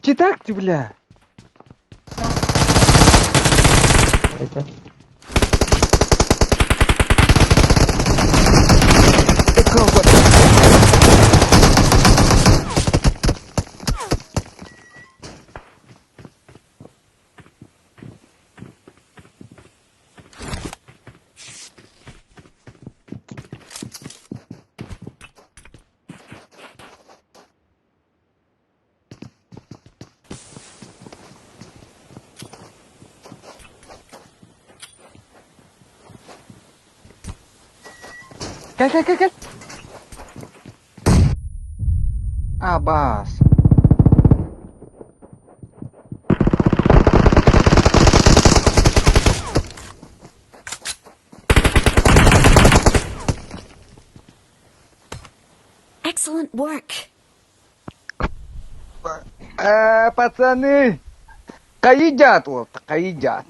Читак ты, бля! Это. Кэл, кэл, кэл, кэл. Абаас. Excellent work. Э, пацаны, каидят вот, каидят.